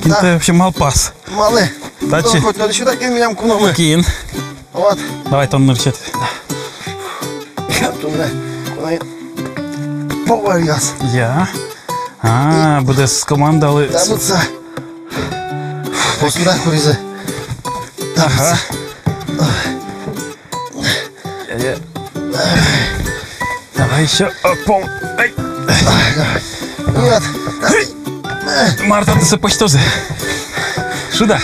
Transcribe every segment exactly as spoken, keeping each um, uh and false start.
Инты вообще малпаз. Малы. Татчы. Хоть тон сюда кин милям куномы. Кин. Вот. Давай, тон нырысетӥ. Туннэ. Кунай. Поваръёс. Я. А, быдэс командалы. Табутса. Посуда куризы. Ага. Э, давай ещё. Оп, пол. Ай. Нет. Мар татысэ пӧзьтозы? Шуд-а?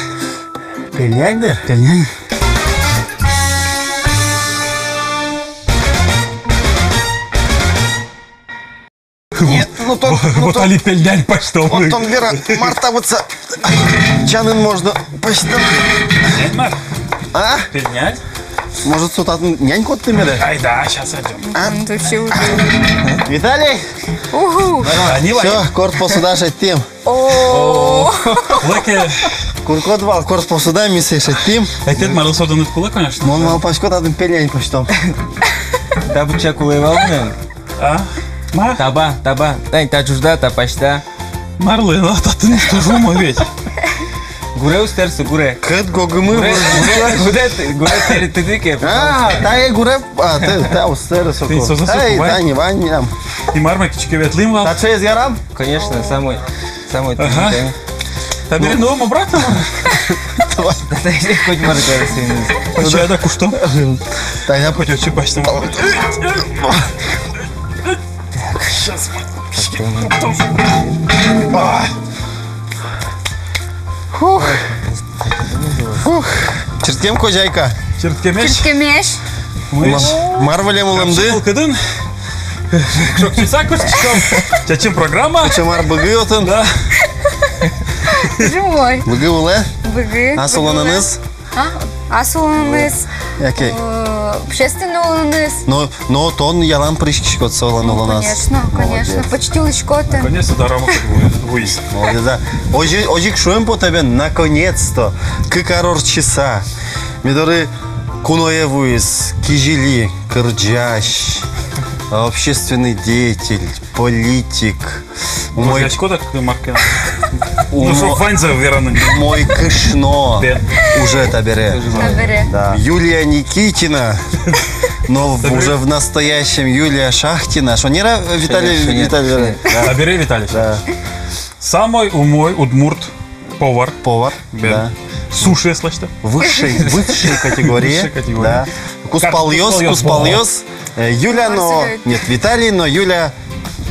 Пельнянь дыр. Пельнянь. Нет, ну тон, ну вот тон, али пельнянь пӧзьтом. Вот тон вера, мар табутса. Чанын можно пӧзьтыны. Нянь мар? А? Пельнянь? Может, со татын нянь коттэ меда? Ай да, щас адӟом. А? М, тут всё уже. Виталий! Уху! Всё, корт посуда шедьтӥм. О. Лыке. Куркод вал корт посуда, ми сое шедьтӥм. Этет марлы содыны кулэ, конечно. Мон малпасько, татын пельнянь пӧзьтом. Табу чак улэ вал мынам. А? Ма? Таба, таба. Тань, та ӝужда, та пасьта. Марлы но татын тоже умой ведь. Гуре устэрсы, гуре. Кыт гогымы. Гуре, гуре, гуре, гуре тӥри, тӥри ке. А, тае гуре, а, тае, тае устэрсы. Тӥни соку. Эй, тани, вань, ням. И мар, мар кичке ветлӥм вал. Таӵеез ярам? Конечно, самой, самой. Ага. Тӥни, тӥни. Табере, ну, обратно. Давай. Да, да, хоть мар, кажется. Хоть я да куштом. Тань, хоть очень пасьтом. Так, щас мы. А. Фух. Фух. Чырткем, кожайка. Чырткемесь. Чырткемесь. Ма-, мар вылэм улэмды? Капчи кылкыдын. Шокчыса кутскиськом. Чачым программа. Кыӵе мар быгы отын? Да. Живой. Быгы улэ? Быгы. А солонэныз? А? А солонэныз? Яке. Э, общественный улонэныз. Но, но тон ялан пыриськиськод солэн улоназ. Ну, конечно, конечно. Молодец. Почти улӥсько отын. Наконец-то дорама хоть вуиз. Молодец, да. Озьы, озьы ик шуэм потэ бен, наконец-то. Кык ар ортчыса. Ми доры куное вуиз кизили, кырӟась, общественный деятель, политик. Умой. Возьяськод-а, кык ар ке? Ну, умо-, шо ваньзэ вераны. Умой кышно. Бен. Уже табере. Табере. Да. Юлия Никитина. Но в-, уже в настоящем Юлия Шахтина. Шонер, Виталий, шонер, Виталий, шонер. Да. Табере, Виталий. Да. Самой умой удмурт повар. Повар, бен, да. Сушиез лэсьтэ. Высшей, высшей категории. Высшей категории. Да. Кузпалъёс, кузпалъёс. Э, Юля но, нет, Виталий но Юля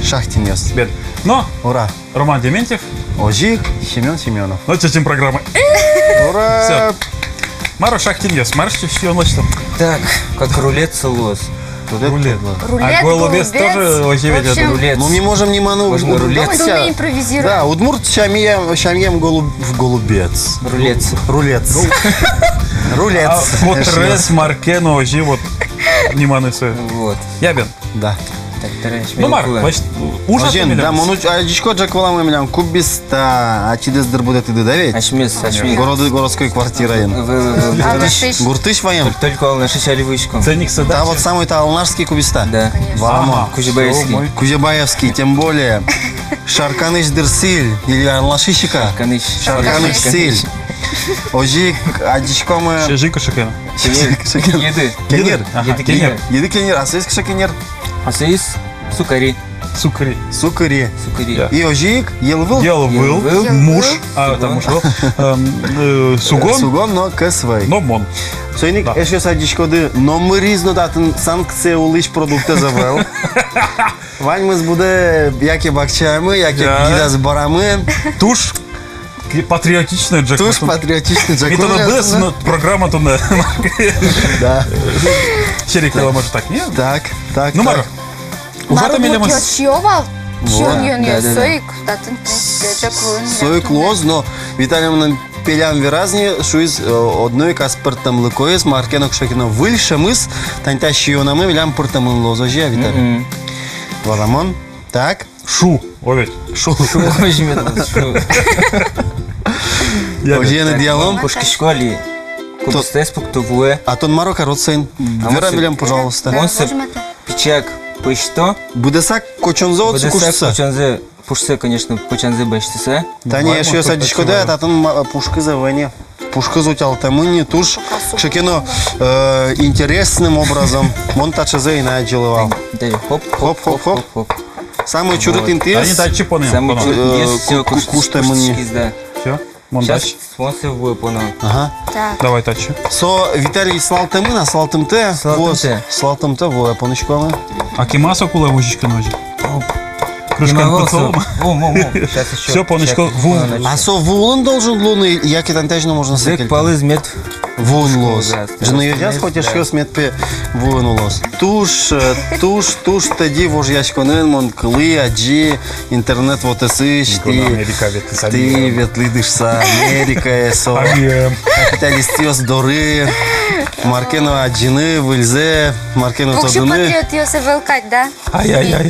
Шахтинъёс. Бен. Но. Ура. Роман Дементьев. Озьы ик Семён Семёнов. Но чачым программа. Ура! Всё. Мар-о, Шахтинъёс, мар сиён лэсьтом? Так, как рулет со луоз. Рулет. Рулет. А голубец тоже вообще ведь это рулет. Ну, мы можем не ману. Можно рулет. Давайте. Импровизируем. Да, удмурт сямъем, сямъем голуб-, голубец. Рулет. Рулет. Рулет. А котрес мар ке но озьы вот не ману сое. Вот. Я бен. Да. Так, тырысь. Ну, мар, значит, ужин, да, мон уч-, адӟисько, ӝӧк вылам милям кубиста, ачидэс дыр будэтӥды, да ведь? Асьмес, асьмес. Городы, городской квартираын. В, в, в, гуртысь. Гуртысь ваем. Только Алнашысь али вуиськом. Ценниксэ, да? Да, вот самой та алнашский кубиста. Да. Конечно. Валамон. Ага. Кузебаевский. Кузебаевский, тем более. Шарканысь дыр сӥль, или Алнашысь ик-а? Шарканысь. Шарканысь сӥль. Озьы ик адӟиськомы. Шежик шекен. Еды. Кенер. Ага, еды кенер. Кенер. Еды кенер. А соиз кыӵе кенер? А соиз сукыри. Сукыри. Сукыри. Сукыри. Я. И озьы ик йӧлвыл. Йӧлвыл. Йӧлвыл. Муш. Муш. А, это муш. Эм, э, сугон. Сугон но кӧс вӧй. Но мон. Соин ик, да, эшъёс, адӟиськоды, номыриз но татын санкция улӥсь продуктэз ӧвӧл. Ваньмыз будэ яке бакчаямы, яке, да, гидаз барамы. Туж Ки-, патриотичный ӝӧк. Туж патриотичный ӝӧк. Ми туннэ быдэс но программа туннэ. Да. Серик, может, так, нет? Так, так. Ну, так. Мар-о. Ужатэ милемыз. Мар-о, вот сиё вал. Вот. Сиён-юонъёс. Да, да, да. Со ик татын, ӝӧк вылын. Со ик луоз, но Виталий мыным пелям вераз ни, шуиз, э, одно ик ас пӧртэмлыкоез, мар ке но, кыӵе ке но выль шӧмыз, тани та сиёнамы милям пӧртэмын луоз, озьы-а, Виталий? Мгм. Валамон. Так. Шу, о ведь. Шу. Шу, озьы мед луоз, шу. Я, озьы ведь. Озьы ик, диалом. Кошкисько али. Кубистэс пукто вуэ. А тон мар-о карод соин? А вера милем, пожалуйста. Мон сое пичак пӧзьто. Быдэсак кочонзэ отчы куштыса. Быдэсак кочонзэ Пушсэ, конечно, пӧчанзэ басьтыса. Тани, эшъёс, адӟиськоды-а, татын ма-, пушкыз ӧвӧл ни. Пушкыз утялтэмын ни туж кыӵе ке но, э, интересным образом. Мон таӵезэ ӧй на адӟылы вал. Да, хоп, хоп, хоп, хоп, хоп. Самой чурыт интыез. Тани татчы поно. Самой чурыт интыез, э, всё, ку-, куш-, куштэмын ни. Куштӥськиз, да. Всё, мон дальше. Сейчас мон сое вуэ поно. Ага. Так. Давай татчы. Со, Виталий, сылалтэмын-а, сылалтымтэ? Сылалтымтэ. Вот, сылалтымтэ вуэ пониськомы. А кема со кулэ возиськыны озьы? Крышкаен пытсалом. О, мо, мо. Сейчас ещё. Всё, понӥсько ву. А со вуын должен луыны, яке тани тазьы но можно сое кельтыны? Зэк палыз мед вуын луоз. Ӝыныёзяз хоть эшъёс мед, пе, вуын улоз. Туж, э, туж, туж тӧдьы вожъяськонэн мон кылӥ, адӟи интернет вотэсысь, тӥ, Америка ветлӥ, тӥ ветлӥды шуса Америкае, со капиталистъёс доры, мар ке но адӟыны выльзэ, мар ке но тодыны. Пуксю патриотъёс ӧвӧл кадь, да? Ай-яй-яй.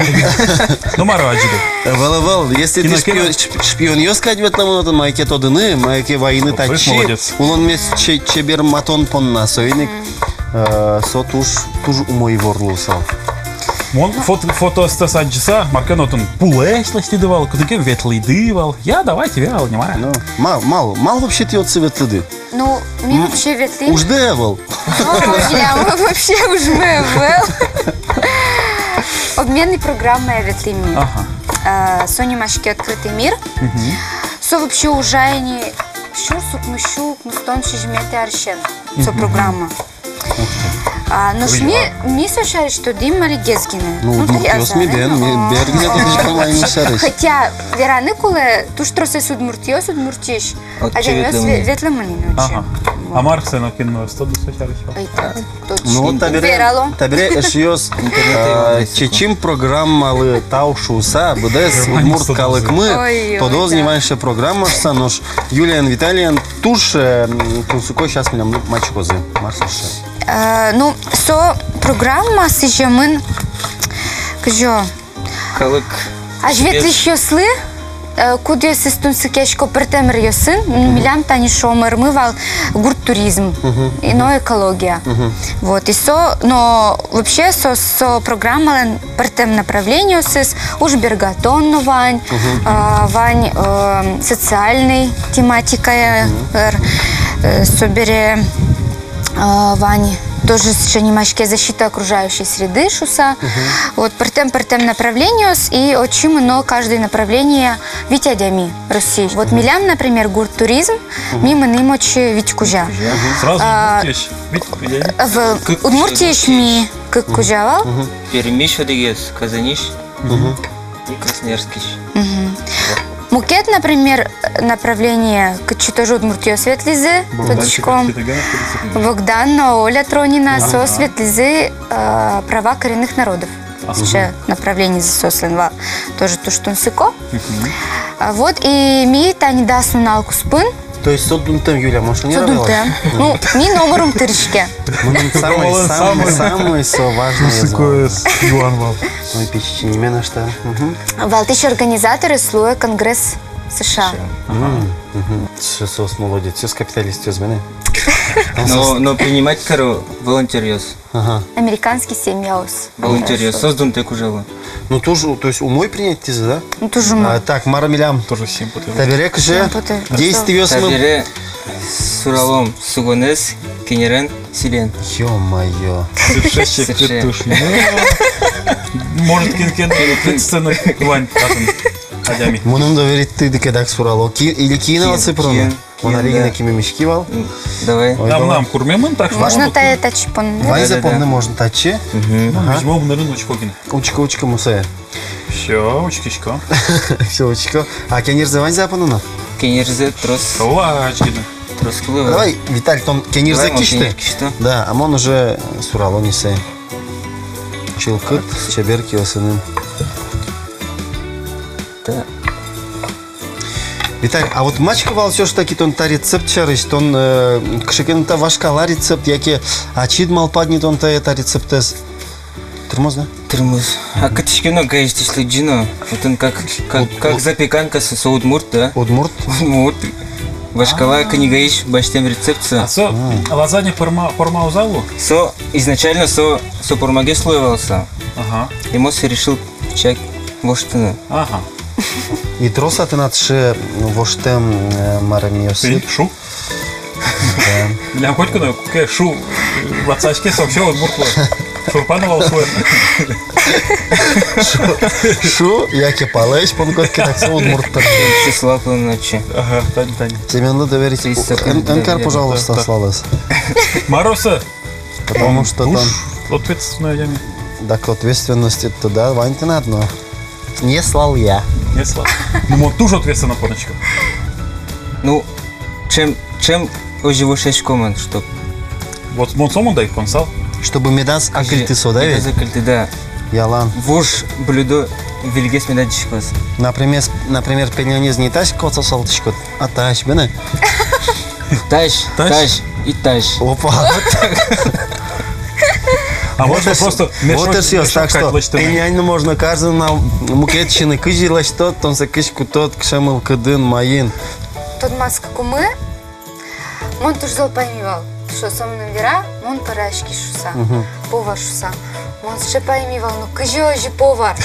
Ну, мар адӟиды? Ӧвӧл, ӧвӧл. Если тӥ шпион-, шп-, шпионъёс кадь ветлэмын отын, мае ке тодыны, мае ке вайыны татчы, молодец, улонмес че-, чеберматон понна, соин ик, э, со туж, туж умой ивор луысал. Мон фот-, фотоостэс адӟыса, мар ке но отын пулэсь лэсьтӥды вал, кытын ке ветлӥды вал. Я, давайте, вал, внимание. Ну, мал, мал, мал вообще тӥ отсы ветлӥды? Ну, ми вообще ветлӥм. Ужды ӧвӧл. О, бля, мы вообще ужмы ӧвӧл. Обменный программая ветлӥм ми. Ага. Э, со нимаське «Открытый мир». Мгм. Со вообще ужа ини сюрс укмыс сю укмыстон сизьыметӥ арысен. Со программа. Ух ты. А, нош ми, ми со сярысь тодӥм али гес гинэ. Ну, удмуртъёс ми бен, ми бер гинэ тодӥськом али ми сярысь. Хотя вераны кулэ, туж тросэз удмуртъёс, Удмуртиысь. Отчы адямиос ве-, ветлэмын ини отчы. Ага. А мар со, но кин но ӧз тоды со сярысь? Ай, точно. Ну, вот табере, табере эшъёс, э, «Чечым» программалы тау шуыса, быдэс удмурт калыкмы тодоз ни вань сыӵе программа шуыса, нош Юлиен, Виталиен туж, э, м, тунсыко сейчас милям маӵкозы. Мар со сыӵе? Э, ну, со программа сӥземын, кызьы, калык. Азьветлӥсьёслы, э, кудъёсыз тунсыкъясько пӧртэм ӧръёсын, м, милям тани, шуом, ӧрмы вал гурт туризм, и но экология. Вот, и со, но вообще со, со программалэн пӧртэм направлениосыз, ужбергатон но вань, а, вань, э, социальной тематикая, р-, э, собере, а, вань, тоже сыӵе нимаське «Защита окружающей среды» шуыса. Вот, пӧртэм-пӧртэм направлениос, и отчы мыно каждой направление вить адями Россиысь. Вот милям, например, гурт туризм, ми мынӥм отчы вить кузя. Сразу, а, Удмуртиысь вить кузя? Ӧвӧл, Удмуртиысь ми кык кузя вал. Пермысь одӥгез, Казаньысь. И Красноярскысь. Мукет, например, направление, кытчы тоже удмуртъёс ветлӥзы, тодӥськом. Богдан но Оля Тронина, соос ветлӥзы, э, права коренных народов. Сыӵе направлениезы соослэн вал. Тоже туж тунсыко. А вот и ми тани дас нунал куспын. То есть со дунтэм, Юля, можно не? Со дунтэм. Ну, ми номыр ум тыриське. Мыным самый, самый, самый со важный. Тунсыко юан вал. Ой, пичи ниме но что. Валтӥсь организаторез луэ Конгресс США. Ага. Мгм. Всё, соос молодецъёс, капиталистъёс бен. Но, но принимать каро волонтёръёс. Ага. Американский семьяос. Волонтёръёс, соос дунтэк ужало. Ну, тоже, то есть умой принять тӥзы, да? Ну, тоже умой. А, так, мар милям? Тоже сим потэ. Табере кызьы? Сим потэ. Действиосмы. Табере суралом сугонэз кенерен сӥлен. Ё-моё. Сыӵе секыт туж. Может, кин-ке но сцена вань татын адями. Мыным доверить тӥ, дыке дак сурало. Ки-, или кин отсы пыроно? Кин? Мон али гинэ кимемиськи вал. Давай. Ой, давай. Мынам курмемын, так что можно. Можно тае татчы понны. Ваньзэ понны можно татчы. Мгм. Ага. Возьмём нырын, учко гинэ. Учко, учко, мусое. Всё, учкисько. Всё, учко. А кенерзэ ваньзэ-а понно? Кенерзэ трос. О, ачкиды. Трос кулэ. Давай, Виталь, тон кенерзэ кисьты. Давай, мон кенер кисьто. Да, а мон уже сурало ни сое. Чылкыт, чебер киосыным. Да. Виталь, а вот маке вал всё ж таки тон та рецепт сярысь, тон, э, кыӵе ке но та вашкала рецепт, яке ачид малпад ни тон та, та рецептэз? Тырмоз, да? Тырмоз. А кытысь ке но гаись тысь лыдӟи но, вот он как, как, как запеканка со, со удмурт, да? Удмурт? Удмурт. Вашкала книгаысь басьтэм рецепт со. А со лазанья порма, порма уз-а лу? Со изначально со, со пормагес луэ вал со. Ага. И мон сое решил чак воштыны. Ага. И трос-а тынад шы воштэм, э, марымъёсыд? Тынь шу? Да. Милям котьку но, куке шу ватсаське, со вообще удмурт луэ. Шурпа но вал шуэ. Шу, шу, яке палэзь понӥськод ке, так со удмурт пыр. Числа полночи. Ага, тань, тань. Семёнлы доверить. Эн, эн кар, пожалуйста, слалэз. Мар-о со? Потому что там туж ответственной адями. Так ответственность это, да, вань тынад но. Не слал я. Не слал. Ну, мон туж ответственно понӥсько. Ну, чем, чем озьы вошъясько мон, чтоб... Вот мон сомында ик понсал. Чтобы медаз акыльты со, да ведь? Медаз акыльты, да. Ялан. Вож блюдо выльгес медаз адӟиськоз. Например, с-, например, пельнянез не тась косо салтӥськод, а тась, бен-а? Тась, тась? Тась и тась. Опа, вот так. А вот можно эс-, просто вот мешок, эс-, мешок так что кать лэсьтыны. Пельнянь можно каждый на мукет сиыны, кызьы лэсьтод, тон сое кызьы кутод, кыӵе мылкыдын, маин. Тодматскыкумы, мон туж зол пайми вал, что со мыным вера, мон пӧраськи шуса. Мгм. Повар шуса. Мон сыӵе пайми вал, ну кызьы озьы повар?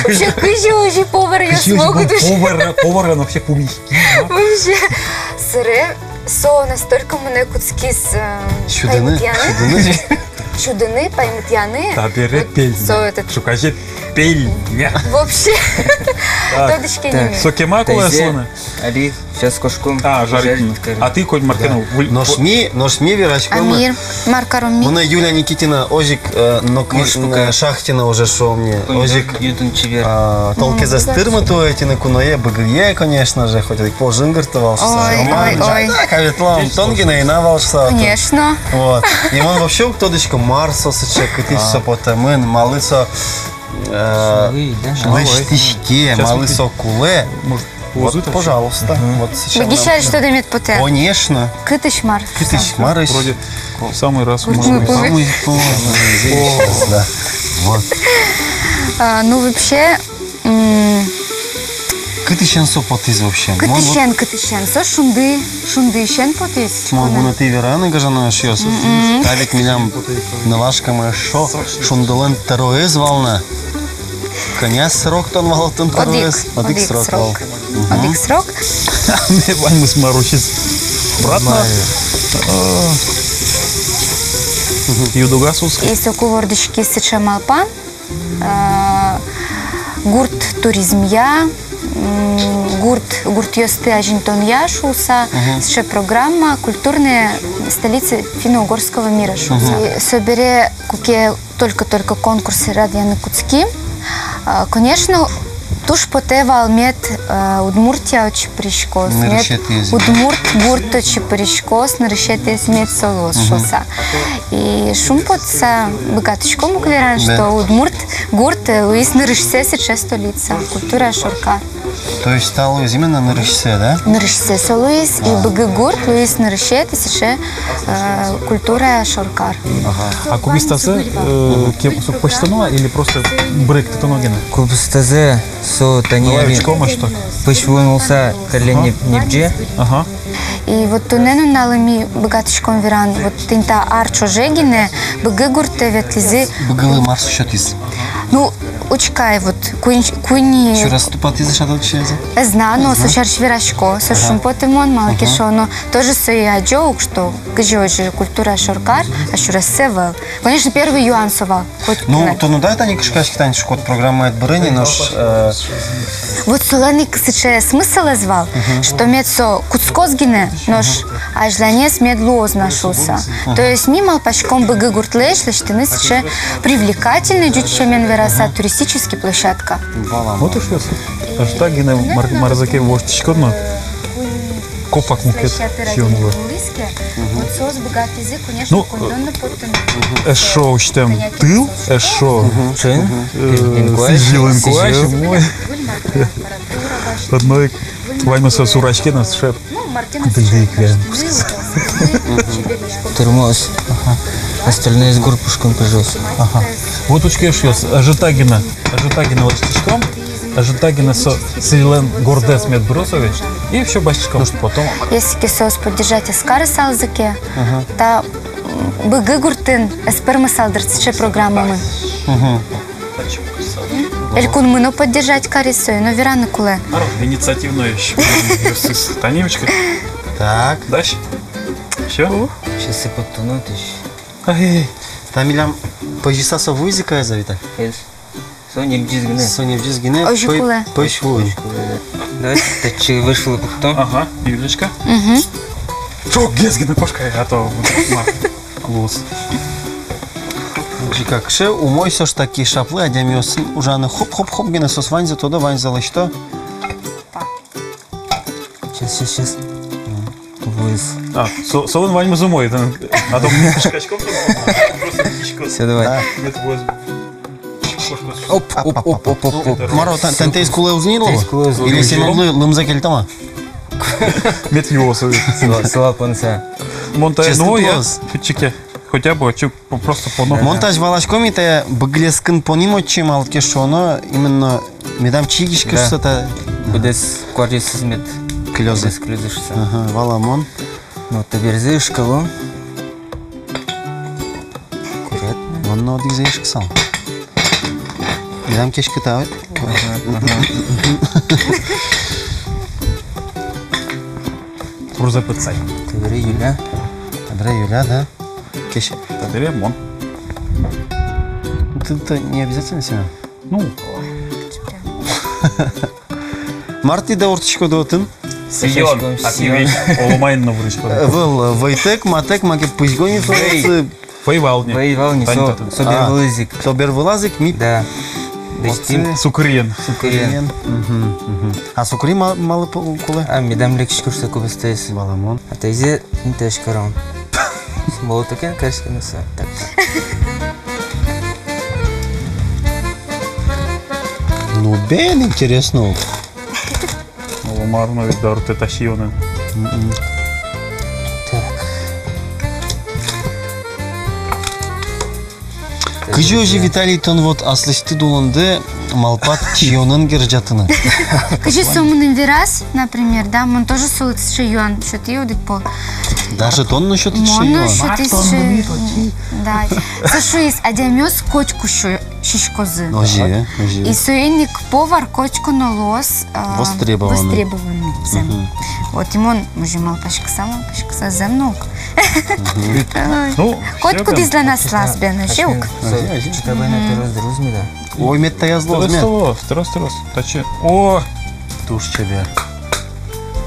Вообще, кызьы озьы поваръёс могут вообще? Повар, повар, он вообще пумиськи. Вообще. Собере со настолько мыным кутскиз, э, сюдыны, паймытъяны. Сюдыны? Сюдыны, паймытъяны. Табере вот пельня. Со этот. Ӵуказе пельня. Вообще. Так. Тодӥське ни. Так. Со кема кулэ аслыны? Али сейчас кошком. А, жарить. Жарить каро. А тӥ коть мар ке но. Да. Выль-, нош ми, нош ми вераськом. А ми мар каром ми? Мынэ Юлия Никитина озьы ик, э, но к-, э, Шахтина уже шуом ни. Озьы ик, а, тол кезэс тырмыто ӧтьыны куное, быгые, конечно же, хоть одӥг пол жингырто вал шуса. Ой, ой, ой. Да, каветлом, тон гинэ ӧй на вал шуса. Конечно. Вот. И мон вообще уг тодӥськы, мар со сыӵе, кытысь со потэмын, малы со э, лэсьтӥське, малы со кулэ. Вот, пожалуйста. Мгм. Вот сейчас. Быгиське али, что-то мед потэ. Конечно. Кытысь мар? Кытысь мар? Вроде в самый раз. Самый поздний. Да. Вот. А, ну, вообще, м, кытысен со потӥз вообще? Кытысен, кытысен. Со шунды, шундысен потӥз. Мон вунэтӥ вераны, гажано эшъёс. Мгм. Та ведь милям нылашкамы эшшо шундылэн тӧроез вал на. Кӧня срок тон вал отын тӧроез? Одӥг, одӥг срок вал. Мгм. Одӥг срок. Ме ваньмыз мар усиз. Обратно. Э, Юдуга суске. И соку вордӥськиз сыӵе малпан, э, гурт туризмъя, м, гурт, гуртъёсты азинтонъя шуса, мгм, сыӵе программа «Культурные столицы финно-угорского мира» шуса. Мгм. И собере, куке только-только конкурс радъяны кутским, а, конечно, туж потэ вал, мед, а, Удмуртия отчы пыриськоз, мед удмурт гурт отчы пыриськоз, нырысетӥез мед со луоз шуса. И шумпотыса быгатӥськом ук вераны, что удмурт гурт, э, луиз нырысьсэ сыӵе столица, культурая шоркар. То есть та луиз именно нырысьсэ, да? Нырысьсэ со луиз, и Быгы гурт луиз нырысетӥез сыӵе, э, культурая шоркар. Ага. А кубистазэ, э, кем, со пӧзьтоно-а или просто быректытоно гинэ? Кубистазэ со тани али пӧсь вуын улса каллен неб-, небӟе. Ага. И вот туннэ нуналлы ми быгатӥськом вераны, вот тӥни та ар ӵоже гинэ Быгы гуртэ ветлӥзы. Быгылы мар со сётӥз? Ну, учкы ай, вот куинь, куинь. Сюрес тупатӥзы шат отчы-а? Ӧз на, но со сярысь верасько, со шумпотымон, малы ке шуоно, тоже сое адӟо ук, что кызьы озьы культурая шоркар, а сюрессэ ӧвӧл. Конечно, первый юан со вал. Ну, тон уд-а тани кышкаськы, тани шуиськод, программаед быръе ни, нош, э, вот солэн ик сыӵе смыслэз вал, что мед со кутскоз гинэ, нош азьланез мед луоз на шуса. То есть ми малпаськом Быгы гуртлэсь лэсьтыны сыӵе привлекательный, ӟуч сямен вераса, туристический площадка. Вот и всё. Ӧжыт гинэ мар-, марзэ ке воштӥськод но, копак мукет сиён луэ. Ну, эшшо усьтэм тыл, эшшо, э, сӥзьыл инкуазь, умой. Одно ик ваньмыз со сураське но, сыӵе кудӥз ик веран. Тырмоз. Ага. Остальное с гур пушкын пыжоз. Ага. Вот учке, эшъёс, ӧжыт гинэ, ӧжыт гинэ вот сӥзиськом. Ӧжыт гинэ со, сӥлен гордэс мед быроз ведь. И всё, басьтӥськом потом. Если ке соос поддержать ӧз карысалзы ке, та, м, Быгы гуртын ӧз пӧрмысал дыр сыӵе программамы. Мгм. Элькунмы но поддержать кариз сое, но вераны кулэ. Народ инициативной ещё. Тани, учкы. Так. Дальше. Всё? Сейчас я подтяну, ты ещё. Ай. Та милям пӧзьыса со вуиз ик-а, Виталий? Со небӟиз гинэ. Со небӟиз гинэ. Озьы кулэ. Пӧсь вуиз. Давай, татчы выш вылэ пуктом. Ага, Юлечка. Мгм. Чок, гес гинэ кошкы, а то ма, луоз. Озьы ик кыӵе умой со, таӵе шаплы, адямиосын ужаны, хоп-хоп-хоп гинэ, соос ваньзэ тодо, ваньзэ лэсьто. Сейчас, сейчас, сейчас. Вуиз. А, со-, солэн ваньмыз умой, это, а то мы пышкаськом, просто пышкаськом. Всё, давай. Да. Нет, вуиз. Оп, оп, оп, оп, оп, оп. Мар-о, тан-, тан-, таиз кулэ уз ни луы? Таиз кулэ уз ни луы. Или Семёнлы лымзэ кельтом-а? Мед юоз. Сыла-, сылапонса. Мон та, честно, ну, я, пичике. Хотя бы, чё, по-, просто поно. Мон тазьы валасько, ми та быгылескын понӥм отчы, малы ке шуоно, именно медам чигиськы шуыса та. Быдэс куаръёсыз мед кылёзы. Быдэс кылёзы шуыса. Ага, валамон. Ну, та берзэ ышкало. Аккуратно. Мон но одӥгзэ ышкысал. Медам кеськы та. Ага, ага. Пурзэ пытсай. Табере Юля. Табере Юля, да? Кеськы. Табере мон. Ты, ты не обязательно, Семён? Ну. Мар тӥ вордӥськоды отын? Сиён, а тӥ весь оломаен но вордӥськоды. Ӧвӧл, вӧйтэк, матэк, маке пызьгоньы вӧй. Вӧй вал ни. Вӧй вал ни, со, со бервылаз ик. Со бервылаз ик ми. Да. Дасьтӥм. Сукыръен. Сукыръен. Мгм, мгм. А сукыръен ма-, малы п-, кулэ? А, медам лякиськы шуыса кубистаез. Валамон. А таизэ интыяськаром. Молотокен кариськыны со. Так, так. Ну, бен, интересно. Оло мар но ведь дорты та сиёнэн. Мгм. Так. Кызьы озьы, Виталий, тон вот аслэсьтыд улонды малпад сиёнэн герӟатыны? Кызьы со мыным вераз, например, да, мон тоже сылысь сиён сётӥ одӥг пол. Даже тон но сётӥд сиён? Мон но сётӥ сиён. Да. Со шуиз, адямиос котьку сё-, сиськозы. Озьы, озьы. И соин ик повар котьку но луоз, а, востребованный. Востребованный, зэм. Мгм. Вот, и мон уже малпаськыса, малпаськыса, зэм но ук. Мгм. Ой. Ну, котькудӥзлэн аслаз бен, озьы ук. Озьы, озьы. Читабай на трос дыр уз меда. Ой, мед таяз луоз, мед. Трос, трос, трос. Татчы. О! Туж чебер.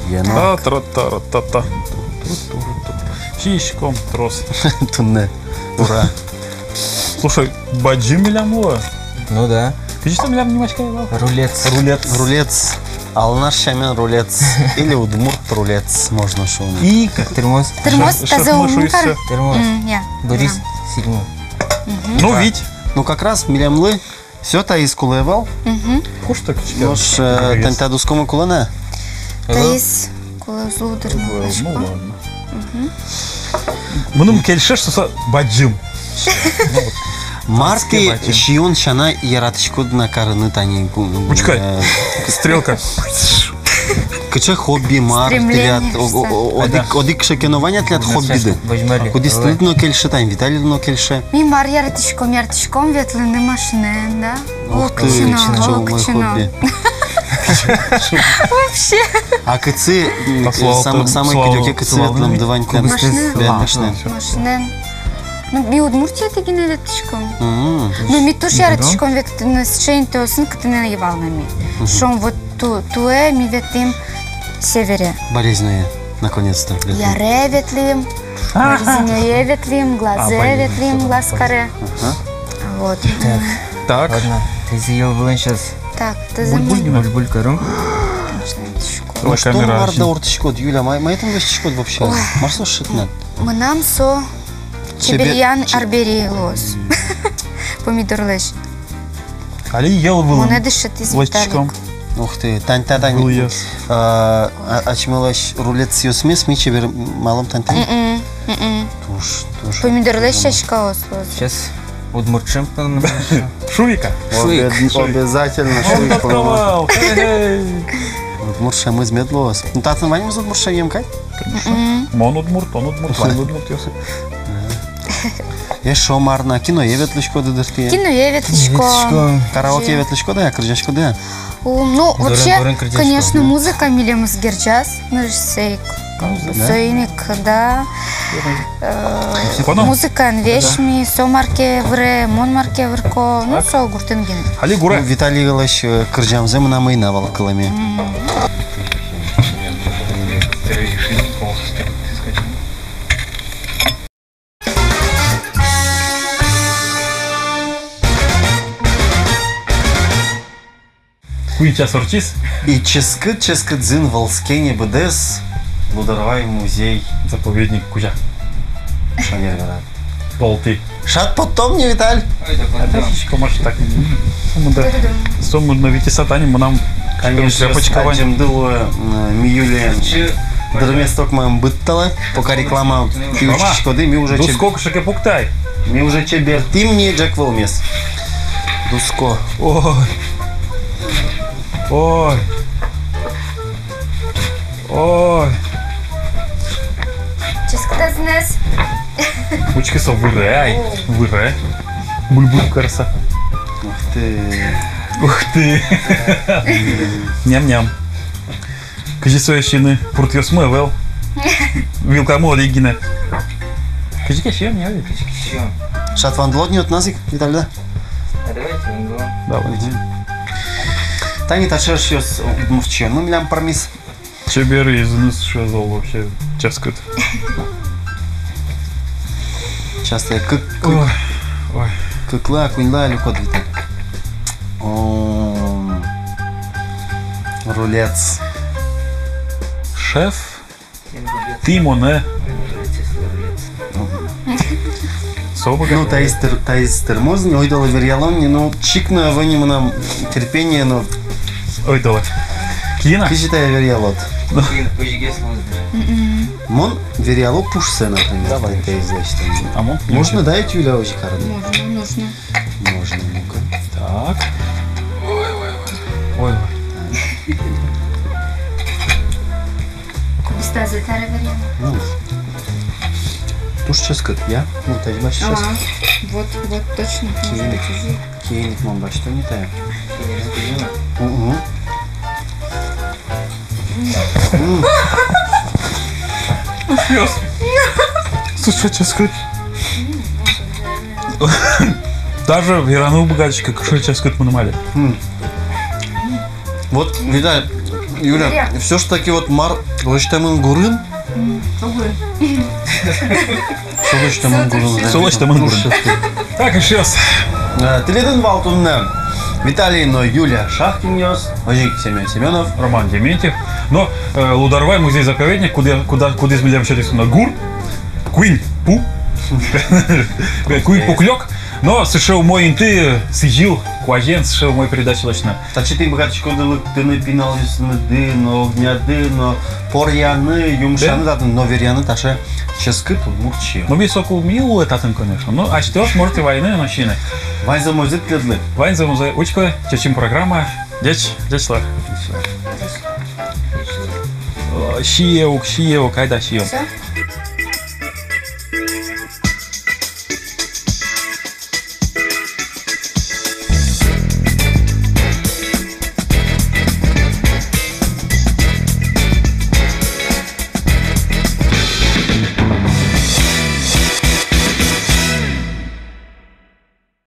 Ено. Та-та-та-та-та. Сиськом трос. Туннэ. Ура. Слушай, бадӟым милям луэ. Ну да. Кызьы со милям нимаське вал? Рулец. Рулец. Рулец. Алнаш сямен рулец. Или удмурт рулец, можно шуыны. И как? Тырмоз. Тырмоз, тазэ ум кар. Тырмоз. М, я. Бырис сильно. Мгм. Ну, вить. Ну, как раз милемлы всё, таиз кулэ вал. Мгм. Куш так чекай. Нош, э, тань та дӥськомы кулэ на? Таиз кулэ уз луы дыр, ну, ну, ладно. Мгм. Мыным кельше, что со бадӟым. Мар тӥ сиён сяна яратӥськоды на карыны, тани гу-, гу-, учкы ай, э, стрелка. Кыӵе хобби, мар тӥляд, о-, о-, о-, одӥг, одӥг кыӵе ке но вань-а тӥляд хоббиды? Кудӥз тыныд но кельше, тани Виталийлы но кельше. Ми мар яратӥськом, яратӥськом ветлыны машинаен, да? Ух ты, кыӵе умой хобби. Вообще. А кытчы, м, самой, самой кыдёке кытчы ветлэмды вань тӥляд? Машинаен. Машинаен. Ну, ми Удмуртиетӥ гинэ ветлӥськом. Мгм. Ну, ми туж яратӥськом ветлыны сыӵе интыосын, кытын ӧй вал на ми. Мгм. Шуом, вот ту-, туэ ми ветлӥм севере. Болезнёе, наконец-то, ветлӥм. Яре ветлӥм, Березиное ветлӥм, Глазэ ветлӥм, Глаз каре. Ага. Вот. Так. Так. Ладно, тазэ йӧл вылын сейчас. Так, тазэ буль-буль каром. Конечно, это школа. Нош тон мар вордӥськод, Юля, ма-, мае тон лэсьтӥськод вообще? Ой. Мар со шыд на? Мынам со чеберъян арбери луоз. Помидорлэсь. Али йӧл вылын. Монэ дышетӥз Виталик. Ух ты, тань та, тань. Вылъёс. А, а, ачмелэсь рулецъёсмес ми чебермалом тань та. Мгм, мгм. Туж, туж. Помидорлэсь сяськаос луозы. Сейчас удмурт шӧм пӧлмы. Шуик-а? Шуик. Обе-, обязательно шуик пӧлмы. Удмурт шӧмыз мед луоз. Ну, татын ваньмыз удмурт шӧм кадь? Конечно. Мгм. Мон удмурт, тон удмурт, ваньмы удмуртъёс. Ага. Эшшо мар на, киное ветлӥськоды дыр тӥ? Киное ветлӥсько. Ветлӥсько. Караоке ветлӥськоды-а, кырӟаськоды-а? Ум, ну, дорын, вообще, дорын кырӟасько, конечно, да. Музыка милемыз герӟаз, ну, сыӵе ик, да? Соин ик, да. Э, музыкаен весь ми, со мар ке выре, мон мар ке вырисько, ну, со гуртын гинэ. Али гуре. Ну, Виталийлэсь, э, кырӟамзэ мынам ӧй на вал кылэме. Мгм. Куинь час ортчиз. И ческыт-ческыт зын вӧлске ни быдэс Лудорвай музей. Заповедник кузя. Шонер верад. Толтӥ. Шат поттом ни, Виталь? Ой, да, поттом. А да, сиськом, может, так. Сомында. Сомында ведь и сатани, мынам. Конечно, тряпочка вань. Адӟемды луэ, м, ми Юлиен. Дырмес токмаем быдталэ, пока реклама. Пиуч киськоды, ми уже чеб-, дуско кыӵе ке пуктай. Ми уже чебертӥм ни ӝӧк вӧлмес. Дуско. Ой. Ой. Ой. Ческыт-а зынэз? Учкы, со выре, ай, о, выре. Буль-буль карыса. Ух ты. Ух ты. Ням-ням. Кызьы сое сиыны, пуртъёсмы ӧвӧл. Вилкамы одӥг гинэ. Кызьы ке сиём, не, ӧвӧл? Кызьы ке сиём. Шат вандылод ни отын ик, Виталий, да? А давайте вандылом. Давайте. Мгм. Тани таӵе, эшъёс, удмурт сиёнмы милям пӧрмиз. Чебер, изыныз шуэ зол вообще, ческыт. Часто кык, кык. Ой, ой. Кыклы-а, куиньлы-а люкод, Виталь? О, рулец. Шеф, тӥ монэ. Собака. Ну, таиз тыр-, таиз тырмоз ни, ойдолэ веръялом ни, ну, чик но ӧвӧл ни мынам терпение, но. Ойдолэ. Кина? Кызьы тае веръялод? Ну. Мгм. Мон веръяло пушсэ, например. Давай. Таиз лэсьтэ. А мон? Можно, да, эти, Юля, озьы карыны? Можно, можно. Можно, ну-ка. Так. Ой, ой, ой. Ой, ой. Кубистазэ таре веръяно. Ну. Туж ческыт, я? Ну, тазьы басьтӥськод. Ага. Вот, вот, точно. Может быть, уже. Киыник мон басьто ни тае. Мгм. М. Слушай, ческыт. Даже вераны уг быгатӥськы, кыӵе ческыт мыным али. М. Вот, Виталь, Юля, всё ж таки вот мар лэсьтэмын гурын. М, со гурын. Со лэсьтэмын гурын, да. Со лэсьтэмын гурын. Так, эшъёс. Э, тӥледын вал туннэ Виталий но Юля Шахтинъёс, озьы ик Семён Семёнов, Роман Дементьев. Но, э, Лудорвай музей-заповедник, куды, куда, кудӥз милем сётӥз туннэ гур, куинь пу, куинь пу кулёк. Но сыӵе умой инты, сӥзьыл куазен сыӵе умой передача лэсьтыны. Татчы тӥ быгатӥськоды лыктыны пиналъёсыныды но, огняды но, поръяны, юмшаны татын, но веръяны таӵе ческыт удмурт сиён. Ну, ми соку ми улэ татын, конечно. Ну, асьтэос можете вайыны но сиыны. Ваньзэ умойзэ тӥледлы. Ваньзэ умойзэ. Учкы «Чечым» программа. Ӟеч, ӟеч луэ. О, сие ук, сие ук, айда сиём. Всё?